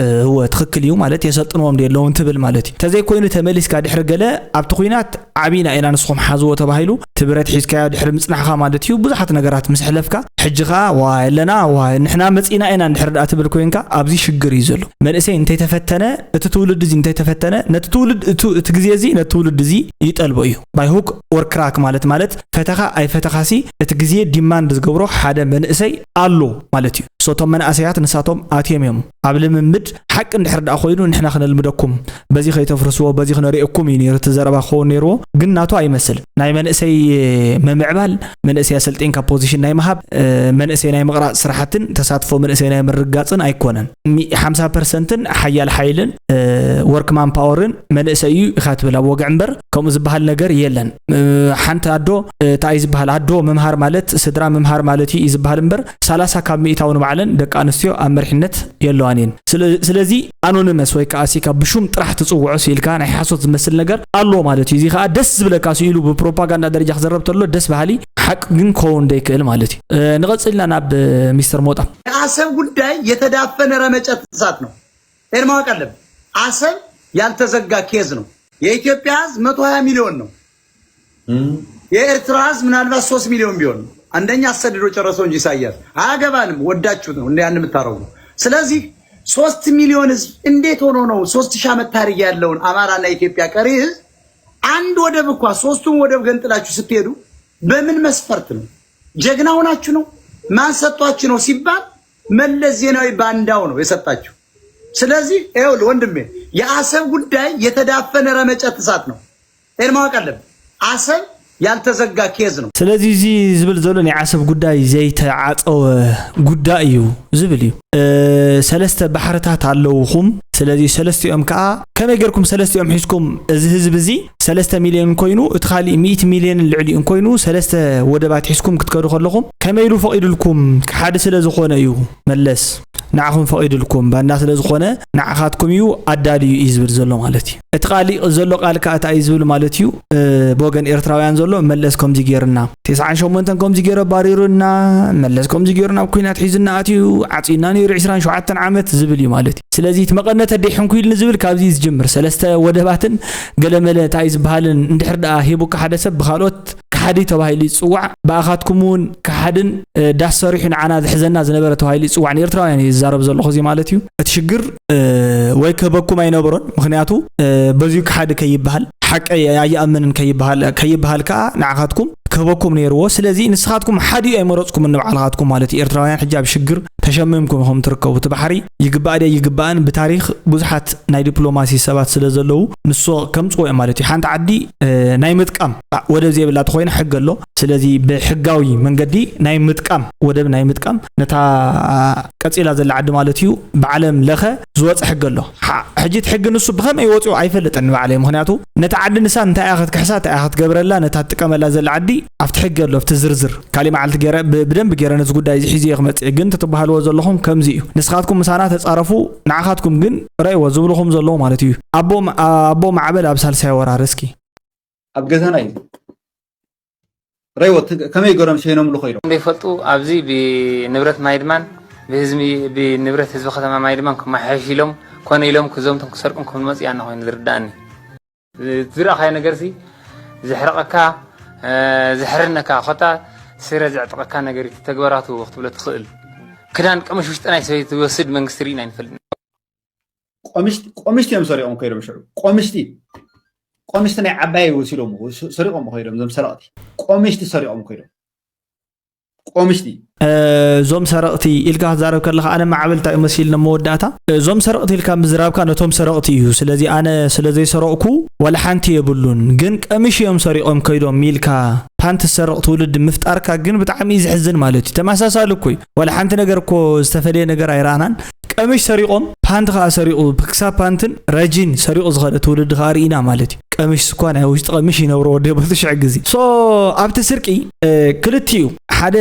እወ ትኽክል እዩ ማለት የሰልጥንዎም ድየለውን ትብል ማለት እዩ። እንተዘይኮይኑ ተመሊስካ ድሕሪ ገለ ኣብቲ ኩናት ዓብና ኢና ንስኹም ሓዝዎ ተባሂሉ እቲ ብረት ሒዝካዮ ድሕሪ ምፅናሕኻ ማለት እዩ ብዙሓት ነገራት ምስ ሕለፍካ ሕጂ ኸዓ ዋ የለና ዋ ንሕና መፂና ኢና እንድሕር ደኣ ትብል ኮይንካ ኣብዚ ሽግር እዩ ዘሎ። መንእሰይ እንተይተፈተነ እቲ ትውልድ እዚ እንተይተፈተነ ነቲ ትውልድ እቲ ግዜ እዚ ነቲ ትውልድ እዚ ይጠልቦ እዩ። ባይ ሁክ ኦር ክራክ ማለት ማለት ፈተኻ ኣይፈተኻሲ እቲ ግዜ ዲማንድ ዝገብሮ ሓደ መንእሰይ ኣሎ ማለት እዩ። ሶቶም መናእሰያት ንሳቶም ኣትዮም እዮም ኣብ ልምምድ ሓቂ እንድሕር ደኣ ኮይኑ ንሕና ክነልምደኩም በዚ ከይተፍርስዎ በዚ ክነሪኤኩም እዩ ነይሩ እቲ ዘረባ ክኸውን ነይርዎ። ግን ናቱ ኣይመስል ናይ መንእሰይ ምምዕባል መንእሰይ ኣሰልጢንካ ፖዚሽን ናይ ምሃብ መንእሰይ ናይ ምቕራፅ ስራሕትን ተሳትፎ መንእሰይ ናይ ምርግጋፅን ኣይኮነን። ሓምሳ ፐርሰንትን ሓያል ሓይልን ወርክማን ፓወርን መንእሰይ እዩ ኢኻ ትብል ኣብ ወግዒ እምበር ከምኡ ዝበሃል ነገር የለን። ሓንቲ ኣዶ እንታይ ዝበሃል ኣዶ ምምሃር ማለት ስድራ ምምሃር ማለት እዩ ዝበሃል እምበር ሰላሳ ካብ ሚእታዊ ንባዕለን ደቂ ኣንስትዮ ኣብ መሪሕነት የለዋን። ስለዚ ኣኖኒመስ ወይ ከዓ ሲካ ብሹም ጥራሕ ትፅውዖ ስኢልካ ናይ ሓሶት ዝመስል ነገር ኣሎ ማለት እዩ። እዚ ከዓ ደስ ዝብለካ ስኢሉ ብፕሮፓጋንዳ ደረጃ ክዘረብ ተሎ ደስ በሃሊ፣ ሓቂ ግን ክኸውን ደይክእል ማለት እዩ። ንቐፅልና ናብ ሚስተር ሞጣ። የአሰብ ጉዳይ የተዳፈነ ረመጨት እሳት ነው። ኤርማወቅ አለብ አሰብ ያልተዘጋ ኬዝ ነው። የኢትዮጵያ ህዝብ መቶ ሀያ ሚሊዮን ነው። የኤርትራ ህዝብ ምናልባት ሶስት ሚሊዮን ቢሆን አንደኛ አሰድዶ ጨረሰው እንጂ ኢሳያስ አያገባንም። ወዳችሁ ነው እንደ ያን የምታረጉ። ስለዚህ ሶስት ሚሊዮን ህዝብ እንዴት ሆኖ ነው ሶስት ሺህ ዓመት ታሪክ ያለውን አማራና ኢትዮጵያ ቀሪ ህዝብ አንድ ወደብ እኳ ሶስቱን ወደብ ገንጥላችሁ ስትሄዱ በምን መስፈርት ነው? ጀግና ሆናችሁ ነው? ማን ሰጥቷችሁ ነው ሲባል መለስ ዜናዊ ባንዳው ነው የሰጣችሁ። ስለዚህ ይኸውልህ ወንድሜ የአሰብ ጉዳይ የተዳፈነ ረመጨት እሳት ነው። ኤርማወቅ አለብ አሰብ ያልተዘጋ ኬዝ ነው። ስለዚ እዚ ዝብል ዘሎ ናይ ዓሰብ ጉዳይ ዘይተዓፀወ ጉዳይ እዩ ዝብል እዩ። ሰለስተ ባሕርታት ኣለውኹም። ስለዚ ሰለስቲኦም ከዓ ከመይ ገርኩም ሰለስቲኦም ሒዝኩም እዚ ህዝቢ እዚ ሰለስተ ሚልዮን ኮይኑ እቲ ካሊእ ሚእቲ ሚልዮን ልዕሊኡ ኮይኑ ሰለስተ ወደባት ሒዝኩም ክትከዱ ከለኹም ከመይ ኢሉ ፈቒዱልኩም? ሓደ ስለ ዝኾነ እዩ መለስ ንዓኹም ፈቒዱልኩም ባንዳ ስለ ዝኾነ ንዓኻትኩም እዩ ኣዳልዩ እዩ ዝብል ዘሎ ማለት እዩ። እቲ ቃሊቕ ዘሎ ቃል ከዓ እንታይ እዩ ዝብል ማለት እዩ? ብወገን ኤርትራውያን ዘሎ መለስ ከምዚ ገይርና፣ ተስዓን ሸሞንተን ከምዚ ገይሩ ኣባሪሩና፣ መለስ ከምዚ ገይሩ ናብ ኩናት ሒዙና ኣትዩ፣ ዓፅዩና ነይሩ ዕስራን ሸውዓተን ዓመት ዝብል እዩ ማለት እዩ። ስለዚ እቲ መቐነት ኣደይ ሕንኩ ኢልኒ ዝብል ካብዚ እዩ ዝጅምር። ሰለስተ ወደባትን ገለመለ እንታይ ዝበሃልን እንድሕር ደኣ ሂቡካ ሓደ ሰብ ብካልኦት ከሓዲ ተባሂሉ ይፅዋዕ። ብኣኻትኩም እውን ከሓድን ዳስ ሰሪሑ ንዓና ዝሕዘና ዝነበረ ተባሂሉ ይፅዋዕ። ንኤርትራውያን እዩ ዝዛረብ ዘለኹ እዚ ማለት እዩ። እቲ ሽግር ወይ ክህበኩም ኣይነበሮን። ምክንያቱ በዚዩ ከሓዲ ከይበሃል ሓቂ ኣይኣምንን ከይበሃል ከይበሃል ከዓ ንዓኻትኩም ክህበኩም ነይርዎ። ስለዚ ንስኻትኩም ሓዲኡ ኣይመረፅኩምን ንባዕልኻትኩም ማለት እዩ። ኤርትራውያን ሕጂ ኣብ ሽግር ተሸሚምኩም ኢኹም ትርከቡ። እቲ ባሕሪ ይግባእ ድያ ይግባእን ብታሪክ ብዙሓት ናይ ዲፕሎማሲ ሰባት ስለ ዘለዉ ንሶ ከምፅዎ እዮም ማለት እዩ። ሓንቲ ዓዲ ናይ ምጥቃም ወደብ ዘይብላ ተኮይና ሕጊ ኣሎ። ስለዚ ብሕጋዊ መንገዲ ናይ ምጥቃም ወደብ ናይ ምጥቃም ነታ ቀፂላ ዘላ ዓዲ ማለት እዩ ብዓለም ለኸ ዝወፀ ሕጊ ኣሎ። ሕጂ እቲ ሕጊ ንሱ ብኸመይ ወፂኡ ኣይፈልጥን ንባዕለይ። ምክንያቱ ነታ ዓዲ ንሳ እንታይ እያ ክትክሕሳ እንታይ እያ ክትገብረላ ነታ ትጥቀመላ ዘላ ዓዲ ኣብቲ ሕጊ ኣሎ ኣብቲ ዝርዝር ካሊእ መዓልቲ ገይረ ብደንብ ገይረ ነዚ ጉዳይ እዚ ሒዘ ክመፅእ ግን ትትበሃልዎ ዘለኹም ከምዚ እዩ። ንስኻትኩም ምሳና ተፃረፉ ንዓኻትኩም ግን ረእይዎ ዝብልኹም ዘለዉ ማለት እዩ። ኣቦ ማዕበል ኣብ ሳልሳይ ወራር እስኪ ኣብ ገዛና እዩ ረይዎ ከመይ ገሮም ሸይኖምሉ ኮይኖም ዘይፈልጡ ኣብዚ ብንብረት ማይድማን ብህዝቢ ብንብረት ህዝቢ ከተማ ማይድማን ክመሓየሽ ኢሎም ኮነ ኢሎም ክዘምቱን ክሰርቁን ከም ዝመፁ ያና ኮይኑ ዝርዳእኒ። ዝረኣኻዮ ነገር ሲ ዘሕርቐካ ዘሕርነካ ኮታ ስረ ዘዕጥቐካ ነገር እዩ ተግባራቱ ክትብሎ ትኽእል። ክዳን ቀምሽ ውሽጢ ናይ ሰበይቲ ዝወስድ መንግስቲ ርኢና ኣይንፈልጥን። ቆምሽቲ እዮም ሰሪቆም ከይዶም ሽዑ ቆምሽቲ ቆምሽቲ ናይ ዓባይ ወሲዶም ሰሪቆም ከይዶም ዞም ሰረቅቲ ቆምሽቲ ሰሪቆም ከይዶም ቆምሽቲ እዞም ሰረቕቲ ኢልካ ክትዛረብ ከለኻ ኣነ ማዕበል እንታይ እዩ መሲል ንመወዳእታ እዞም ሰረቕቲ ኢልካ ምዝራብካ ነቶም ሰረቕቲ እዩ። ስለዚ ኣነ ስለ ዘይሰረቕኩ ዋላ ሓንቲ የብሉን፣ ግን ቀምሽ እዮም ሰሪቖም ከይዶም ኢልካ ፓንት ዝሰርቕ ትውልዲ ምፍጣርካ ግን ብጣዕሚ እዩ ዘሕዝን ማለት እዩ። ተመሳሳሊ እኮ እዩ። ዋላ ሓንቲ ነገር እኮ ዝተፈለየ ነገር ኣይረኣናን። ቀምሽ ሰሪቖም ፓንት ከዓ ሰሪቑ ክሳብ ፓንትን ረጂን ሰሪቑ ዝኸደ ትውልዲ ከዓ ርኢና ማለት እዩ። ቀምሽ ስኳ ናይ ውሽጢ ቀምሽ ይነብሮ ወዲ በቱ ሽዕ ግዜ ሶ ኣብቲ ስርቂ ክልቲኡ ሓደ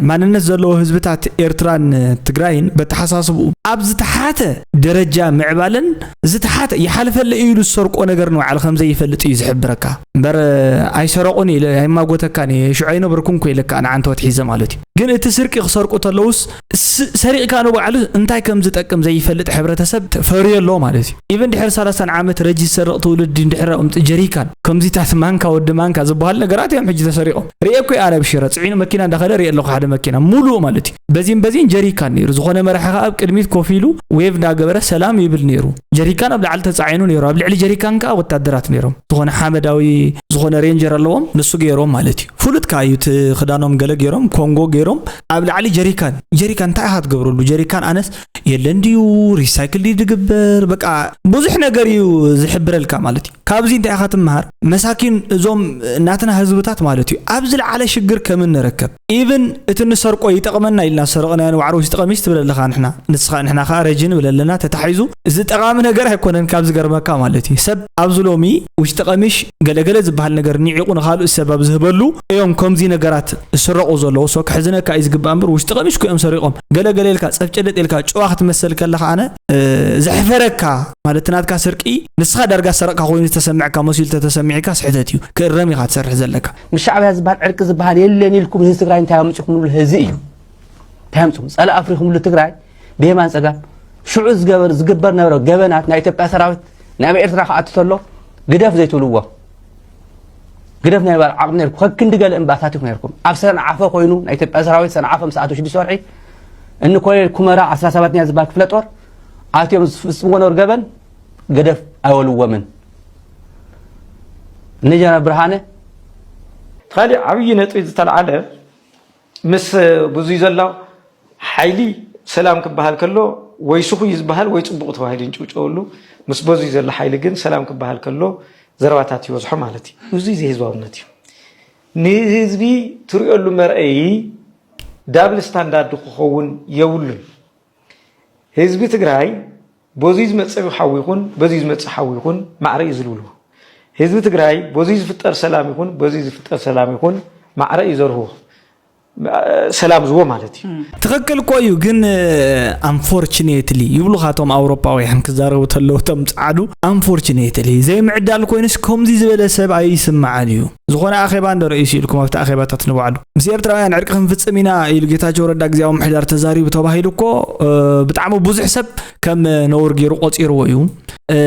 ማንነት ዘለዎ ህዝብታት ኤርትራን ትግራይን በተሓሳስብኡ ኣብ ዝተሓተ ደረጃ ምዕባለን ዝተሓተ ይሓልፈለ እዩ ኢሉ ዝሰርቆ ነገር ንባዕሉ ከምዘይፈልጥ እዩ ዝሕብረካ እምበር ኣይሰረቑን ኢለ ኣይማጎተካን እየ ሽዑ ኣይነበርኩን ኮ ኢለካ ንዓንተወት ሒዘ ማለት እዩ። ግን እቲ ስርቂ ክሰርቁ ተለውስ ሰሪቕካ ንባዕሉ እንታይ ከም ዝጠቅም ዘይፈልጥ ሕብረተሰብ ፈርዮ ኣሎ ማለት እዩ። ኢቨን ድሕሪ ሰላሳን ዓመት ረጂ ዝሰርቕ ትውልዲ እንድሕር ኣምፅ ጀሪካን ከምዚታት ማንካ ወዲ ማንካ ዝበሃል ነገራት እዮም ሕጂ ተሰሪቖም ርእየ እኮ ኣነ ብሽረ ፅዒኑ መኪና እንዳኸደ ርእየ ኣለኹ ሓደ መኪና ሙሉእ ማለት እዩ። በዚን በዚን ጀሪካን ነይሩ ዝኾነ መራሒ ከዓ ኣብ ቅድሚት ኮፍ ኢሉ ዌቭ እንዳገበረ ሰላም ይብል ነይሩ። ጀሪካን ኣብ ላዕሊ ተፃዒኑ ነይሩ ኣብ ልዕሊ ጀሪካን ከዓ ወታደራት ነይሮም ዝኾነ ሓመዳዊ ዝኾነ ሬንጀር ኣለዎም ንሱ ገይሮም ማለት እዩ። ፍሉጥ ከዓ እዩ እቲ ክዳኖም ገለ ገይሮም ኮንጎ ገይሮም ኣብ ላዕሊ ጀሪካን ጀሪካን እንታይ ኢኻ ትገብረሉ ጀሪካን ኣነስ የለን ድዩ ሪሳይክል ድዩ ዝግበር በቃ ብዙሕ ነገር እዩ ዝሕብረልካ ማለት እዩ። ካብዚ እንታይ ኢኻ ትምሃር መሳኪን እዞም ናትና ህዝብታት ማለት እዩ ኣብ ዝለዓለ ሽግር ከም እንረከብ ኢቭን እቲ ንሰርቆ ይጠቕመና ኢልና ዝሰረቕናዮ ንባዕሪ ውሽጢ ቀሚሽ ትብል ኣለኻ ንሕና ንስኻ ንሕና ከዓ ረጂ ንብል ኣለና ተታሒዙ እዚ ጠቓሚ ነገር ኣይኮነን ካብ ዝገርመካ ማለት እዩ ሰብ ኣብዚ ሎሚ ውሽጢ ቀሚሽ ገለገለ ዝበሃል ነገር ኒዒቑ ንኻልእ ሰብ ኣብ ዝህበሉ እዮም ከምዚ ነገራት ዝስረቑ ዘለዉ so ክሕዝ ክእመነካ እዩ ዝግባእ እምበር፣ ውሽጢ ቀሚሽ እኮ እዮም ሰሪቖም። ገለ ገለ ኢልካ፣ ጸፍጨለጥ ኢልካ፣ ጭዋ ክትመሰል ከለኻ ኣነ፣ እ፣ ዘሕፈረካ ማለት፣ ናትካ ስርቂ፣ ንስኻ ዳርጋ ሰረቕካ ኮይኑ ዝተሰምዐካ፣ መሲሉ ተተሰሚዕካ፣ ስሕተት እዩ። ክእረም ኢኻ ትሰርሕ ዘለካ። ምስ ሻዕብያ ዝበሃል ዕርቂ ዝበሃል የለን ኢልኩም፣ ህዝቢ ትግራይ እንታይ ኣምጺኹምሉ? ህዚ እዩ። እንታይ ኣምጺኹም? ጸላኢ ኣፍሪኹምሉ ትግራይ ብየማን ጸጋም። ሽዑ ዝገበር፣ ዝግበር ነበረ ገበናት፣ ናይ ኢትዮጵያ ሰራዊት ናብ ኤርትራ ክኣቱ ተሎ፣ ግደፍ ዘይትብልዎ። ግደፍ ናይ ባር ዓቕሚ ነርኩም። ከክንዲ ገለ እምባታት ኢኹም ነርኩም። ኣብ ሰንዓፈ ኮይኑ ናይ ኢትዮጵያ ሰራዊት ሰንዓፈ ምስ ኣቶ ሽዱሽተ ወርሒ፣ እኒ ኮሎኔል ኩመራ ዓሰርተ ሰባት እያ ዝበሃል ክፍለ ጦር ኣትዮም ዝፍጽምዎ ነበሩ ገበን፣ ገደፍ ኣይወልዎምን። እኒ ጀነራል ብርሃነ። እቲ ካሊእ ዓብዪ ነጥቢ ዝተልዓለ፣ ምስ ብዙይ ዘሎ ሓይሊ ሰላም ክበሃል ከሎ፣ ወይ ስኹይ ዝበሃል ወይ ጽቡቕ ተባሂሉ ይንጭውጨወሉ፣ ምስ በዙይ ዘሎ ሓይሊ ግን ሰላም ክበሃል ከሎ ዘረባታት ይበዝሖ ማለት እዩ። ብዙይ ዘይህዝባውነት እዩ። ንህዝቢ ትሪኦሉ መርኣዪ ዳብል ስታንዳርድ ክኸውን የብሉን። ህዝቢ ትግራይ በዙይ ዝመፀ ሓዊ ይኹን በዙይ ዝመፀ ሓዊ ይኹን ማዕረ እዩ ዝልብልዎ። ህዝቢ ትግራይ በዙይ ዝፍጠር ሰላም ይኹን በዙይ ዝፍጠር ሰላም ይኹን ማዕረ እዩ ዘርህዎ፣ ሰላም ዝዎ ማለት እዩ። ትኽክል እኮ እዩ፣ ግን ኣንፎርችኔትሊ ይብሉ ካቶም ኣውሮፓውያን ክዛረቡ ተለዉ፣ እቶም ፃዕዱ ኣንፎርችኔትሊ ዘይምዕዳል ኮይኑስ ከምዚ ዝበለ ሰብ ኣይስማዓን እዩ። ዝኾነ ኣኼባ እንዶ ርእዩ ኢልኩም ኣብቲ ኣኼባታት ንባዕሉ ምስ ኤርትራውያን ዕርቂ ክንፍጽም ኢና ኢሉ ጌታቸው ረዳ ግዜያዊ ምሕዳር ተዛሪቡ ተባሂሉ እኮ፣ እ፣ ብጣዕሚ ብዙሕ ሰብ ከም ነውር ገይሩ ቆጺርዎ እዩ። እ፣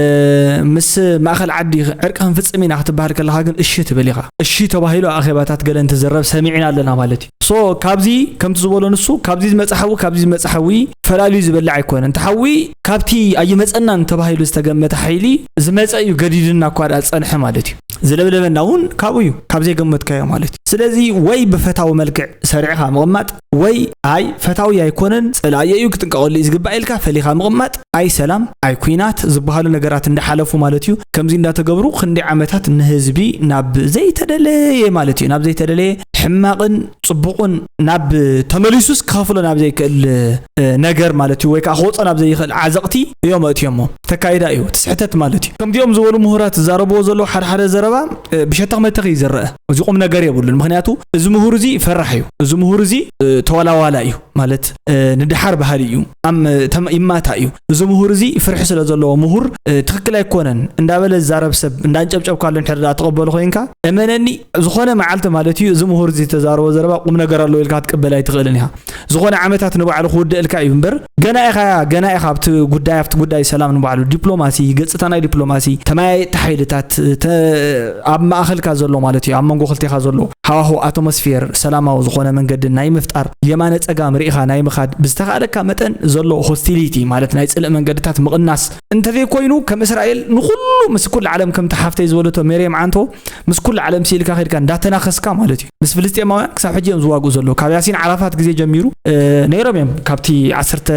ምስ ማእኸል ዓዲ ዕርቂ ክንፍጽም ኢና ክትበሃል ከለኻ ግን እሺ ትብል ኢኻ። እሺ ተባሂሉ ኣኼባታት ገለ እንትዝረብ ሰሚዕና ኣለና ማለት እዩ። ሶ ካብዚ ከምቲ ዝበሎ ንሱ፣ ካብዚ ዝመጽእ ሓዊ፣ ካብዚ ዝመጽእ ሓዊ ፈላልዩ ዝበልዕ ኣይኮነን። እቲ ሓዊ ካብቲ ኣይመጸናን ተባሂሉ ዝተገመተ ሓይሊ ዝመጸ እዩ ገዲድና እኳ ደኣ ዝጸንሐ ማለት እዩ። ዝለብለበና እውን ካብኡ እዩ፣ ካብ ዘይገመትካዮ ማለት እዩ። ስለዚ ወይ ብፈታዊ መልክዕ ሰሪዕኻ ምቕማጥ ወይ ኣይ ፈታዊ ኣይኮነን፣ ጸላእየ እዩ፣ ክጥንቀቐሉ እዩ ዝግባእ ኢልካ ፈሊኻ ምቕማጥ፣ ኣይ ሰላም ኣይ ኲናት ዝበሃሉ ነገራት እንዳሓለፉ ማለት እዩ። ከምዚ እንዳተገብሩ ክንደይ ዓመታት ንህዝቢ ናብ ዘይተደለየ ማለት እዩ፣ ናብ ዘይተደለየ ሕማቕን ጽቡቕን ናብ ተመሊሱስ ክኸፍሎ ናብ ዘይክእል፣ እ፣ ነገር ማለት እዩ፣ ወይ ከዓ ክወጾ ናብ ዘይኽእል ዓዘቕቲ እዮም ኣእትዮሞ። ተካይዳ እዩ፣ እቲ ስሕተት ማለት እዩ። ከምዚኦም ዝበሉ ምሁራት ዝዛረብዎ ዘለዉ ሓደ ሓደ ዘረባ፣ እ፣ ብሸተኽ መተኽ እዩ ዝረአ። እዚ ቁም ነገር የብሉን። ምኽንያቱ እዚ ምሁር እዚ ፈራሕ እዩ። እዚ ምሁር እዚ፣ እ፣ ተዋላዋላ እዩ። ማለት፣ እ፣ ንደሓር በሃሊ እዩ። ኣም-፣ ተም-፣ ይማታ እዩ። እዚ ምሁር እዚ ፍርሒ ስለ ዘለዎ ምሁር፣ እ፣ ትኽክል ኣይኮነን እንዳበለ ዝዛረብ ሰብ እንዳንጨብጨብካሉ እንድሕር ደኣ ትቕበሎ ኮይንካ፣ እመነኒ፣ ዝኾነ መዓልቲ ማለት እዩ፣ እዚ ምሁር እዚ ዝተዛረቦ ዘረባ ቁም ነገር ኣለዎ ኢልካ ክትቅበል ኣይትኽእልን ኢኻ። ዝኾነ ዓመታት ንባዕሉ ክውድእልካ እዩ እምበር፣ ገና ኢኻ፣ ገና ኢኻ ኣብቲ ጉዳይ፣ ኣብቲ ጉዳይ ሰላም ንባዕሉ ዲፕሎማሲ፣ ገጽታ ናይ ዲፕሎማሲ፣ ተመያየጥቲ ሓይልታት፣ ተ-፣ ኣብ ማእኸልካ ዘሎ ማለት እዩ፣ ኣብ መንጎ ክልቴኻ ዘሎ ሃዋህው ኣቶሞስፌር ሰላማዊ ዝኾነ መንገዲ ናይ ምፍጣር፣ የማነ ጸጋም ርኢኻ ናይ ምኻድ፣ ብዝተኻእለካ መጠን ዘሎ ሆስቲሊቲ ማለት ናይ ጽልእ መንገድታት ምቕናስ እንተዘይኮይኑ፣ ከም እስራኤል ንኹሉ ምስ ኩሉ ዓለም ከምቲ ሓፍተይ ዝበለቶ ሜርየም ዓንቶ ምስ ኩሉ ዓለም ስኢልካ ከድካ እንዳተናኸስካ ማለት እዩ። ምስ ፍልስጤማውያን ክሳብ ሕጂ እዮም ዝዋግኡ ዘለዉ። ካብ ያሲን ዓራፋት ግዜ ጀሚሩ፣ እ፣ ነይሮም እዮም። ካብቲ ዓሰርተ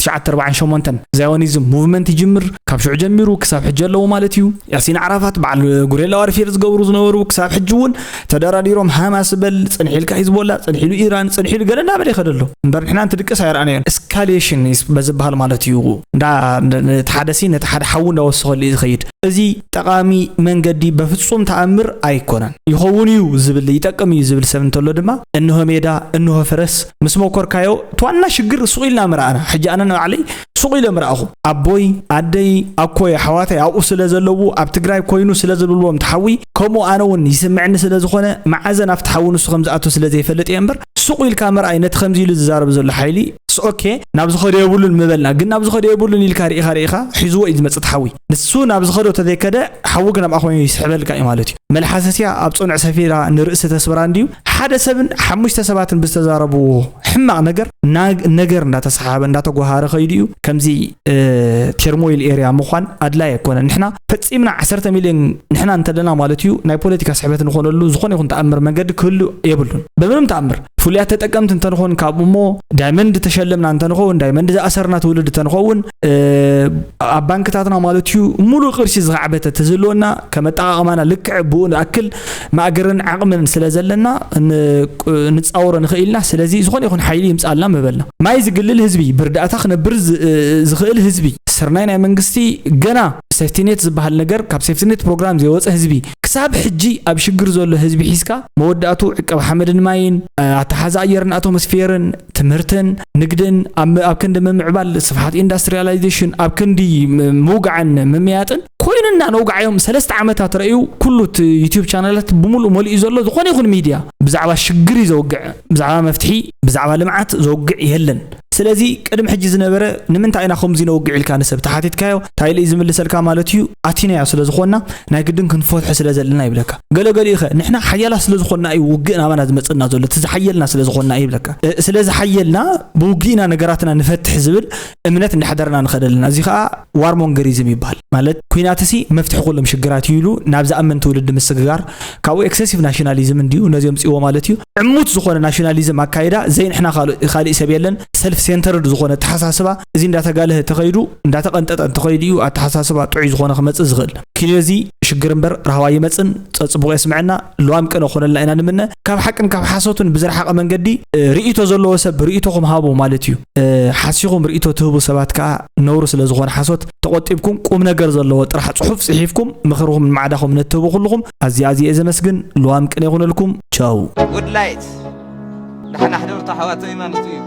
ትሽዓተ ኣርባዓን ሸሞንተን ዛዮኒዝም ሙቭመንት ይጅምር፣ ካብ ሽዑ ጀሚሩ ክሳብ ሕጂ ኣለዉ ማለት እዩ። ያሲን ዓራፋት በዓል ጉሬላ ዋርፌር ዝገብሩ ዝነበሩ ክሳብ ሕጂ እውን ተደራዲሮም፣ ሃማስ በል፣ ጽንሕ ኢልካ ሂዝቦላ፣ ጽንሕ ኢሉ ኢራን፣ ጽንሕ ኢሉ ገለ እንዳበለ ይኸደ ኣሎ። እምበር ንሕና እንትድቅስ ኣይረኣናዮን። እስካሌሽን በዝበሃል ማለት እዩ። እንዳ፣ እንዳ፣ ነቲ ሓደ ሲ ነቲ ሓደ ሓዊ እንዳወሰኸሉ እዩ ዝኸይድ። እዚ ጠቓሚ መንገዲ በፍጹም ተኣምር ኣይኮነን። ይኸውን እዩ ዝብል፣ ይጠቅም እዩ ዝብል ሰብ እንተሎ ድማ፣ እንሆ ሜዳ፣ እንሆ ፈረስ፣ ምስ መኮርካዮ፣ እቲ ዋና ሽግር ሱቕ ኢልና ምረኣና። ሕጂ ኣነ ንባዕለይ ሱቕ ኢለ ምረኣኹ። ኣቦይ፣ ኣደይ፣ ኣኮይ፣ ኣሕዋተይ ኣብኡ ስለ ዘለዉ፣ ኣብ ትግራይ ኮይኑ ስለ ዝብልዎም እቲ ሓዊ፣ ከምኡ ኣነ እውን ይስምዕኒ ስለ ዝኾነ፣ መዓዘን ኣብቲ ሓዊ ንሱ ከም ዝኣቱ ስለ ዘይፈልጥ እየ እምበር፣ ሱቕ ኢልካ ምርኣይ ነቲ ከምዚ ኢሉ ዝዛረብ ዘሎ ሓይሊ፣ ስ-፣ ኦኬ፣ ናብ ዝኸዶ የብሉን ምበልና፣ ግን ናብ ዝኸዶ የብሉን ኢልካ ርኢኻ ርኢኻ ሒዝዎ እዩ ዝመጽእ እቲ ሓዊ። ንሱ ናብ ዝኸዶ ተዘይከደ፣ ሓዊ ግን ኣብኣ ኮይኑ ይስሕበልካ እዩ ማለት እዩ። መልሓሰስያ ኣብ ጽኑዕ ሰፊራ ንርእሲ ተስብራ እንድዩ። ሓደ ሰብን ሓሙሽተ ሰባትን ብዝተዛረብዎ ሕማቕ ነገር፣ ና-፣ ነገር እንዳተሰሓበ እንዳተጓሃረ ከይዱ እዩ። ከምዚ፣ እ፣ ቴርሞይል ኤርያ ምዃን ኣድላይ ኣይኮነን። ንሕና ፈጺምና ዓሰርተ ሚልዮን ንሕና እንተለና ማለት እዩ፣ ናይ ፖለቲካ ስሕበት ንኾነሉ ዝኾነ ይኹን ተኣምር መንገዲ ክህሉ የብሉን። በምንም ተኣምር። ፍሉያት ተጠቀምቲ እንተንኾን ካብኡ እሞ፣ ዳይመንድ ተሸለምና እንተንኸውን፣ ዳይመንድ ዝኣሰርና ትውልድ እንተንኸውን፣ እ፣ ኣብ ባንክታትና ማለት እዩ፣ ሙሉእ ቅርሺ ዝኸዕበተ ተዝህልወና፣ ከም ኣጠቓቕማና ልክዕ ብኡ ዝኣክል ማእገርን ዓቕምን ስለ ዘለና፣ ን-፣ ንጻወሮ ንኽእል ኢና። ስለዚ ዝኾነ ይኹን ሓይሊ ይምጻልና ምበልና። ማይ ዝግልል ህዝቢ፣ ብርዳእታ ክነብር ዝ-፣ ዝኽእል ህዝቢ፣ ስርናይ ናይ መንግስቲ ገና ሴፍቲኔት ዝበሃል ነገር ካብ ሴፍቲኔት ፕሮግራም ዘይወፀ ህዝቢ ክሳብ ሕጂ ኣብ ሽግር ዘሎ ህዝቢ ሒዝካ መወዳእቱ ዕቀብ ሓመድን ማይን ኣተሓዛ ኣየርን ኣቶሞስፌርን ትምህርትን ንግድን ኣብ ኣብ ክንዲ ምምዕባል ስፍሓት ኢንዳስትሪያላይዜሽን ኣብ ክንዲ ምውጋዕን ምምያጥን ኮይኑና ነውጋዓዮም ሰለስተ ዓመታት ረእዩ ኩሉ ዩቲዩብ ቻናላት ብምሉእ መሊኡ ዘሎ ዝኾነ ይኹን ሚድያ ብዛዕባ ሽግር እዩ ዘውግዕ ብዛዕባ መፍትሒ ብዛዕባ ልምዓት ዘውግዕ የለን ስለዚ ቅድሚ ሕጂ ዝነበረ ንምንታይ ኢና ከምዚ ነውግዕ ኢልካ ንሰብ ተሓቲትካዮ እንታይ ኢሉ እዩ ዝምልሰልካ ማለት እዩ ኣቲናዮ ስለ ዝኾንና ናይ ግድን ክንፈትሖ ስለ ዘለና ይብለካ ገለገሊኡ ኸ ንሕና ሓያላት ስለ ዝኾንና እዩ ውግእ ናባና ዝመፅና ዘሎ እቲ ዝሓየልና ስለ ዝኾንና እዩ ይብለካ ስለ ዝሓየልና ብውግእና ነገራትና ንፈትሕ ዝብል እምነት እንዳሕደርና ንኸደልና እዚ ከዓ ዋርሞንገሪዝም ይበሃል ማለት ኩናትሲ መፍትሒ ኩሎም ሽግራት እዩ ኢሉ ናብ ዝኣምን ትውልዲ ምስግጋር ካብኡ ኤክሰሲቭ ናሽናሊዝም እንዲዩ ነዚኦም ፅዎ ማለት እዩ ዕሙት ዝኾነ ናሽናሊዝም ኣካይዳ ዘይንሕና ካልእ ሰብ የለን ሰልፍ ሴንተርድ ዝኾነ ተሓሳስባ እዚ እንዳተጋልሀ ተኸይዱ እንዳተቐንጠጠ እንተኸይዱ እዩ ኣተሓሳስባ ጥዑይ ዝኾነ ክመፅእ ዝኽእል ኪንዮ እዚ ሽግር እምበር ራህዋ ይመፅን ፀፅቡቕ የስምዐና ልዋም ቅነ ኮነልና ኢና ንምነ ካብ ሓቅን ካብ ሓሶትን ብዝረሓቐ መንገዲ ርእይቶ ዘለዎ ሰብ ርእይቶኹም ሃቡ ማለት እዩ ሓሲኹም ርእይቶ ትህቡ ሰባት ከዓ ነውሪ ስለ ዝኾነ ሓሶት ተቖጢብኩም ቁም ነገር ዘለዎ ጥራሕ ፅሑፍ ፅሒፍኩም ምኽርኹም ማዕዳኹም ነትህቡ ኩልኹም ኣዝየ ኣዝየ ዘመስግን ልዋም ቅነ ይኹነልኩም ቻው ውድላይት ዳሕና ሕደርቱ ኣሕዋተይ ማንቱ እዩ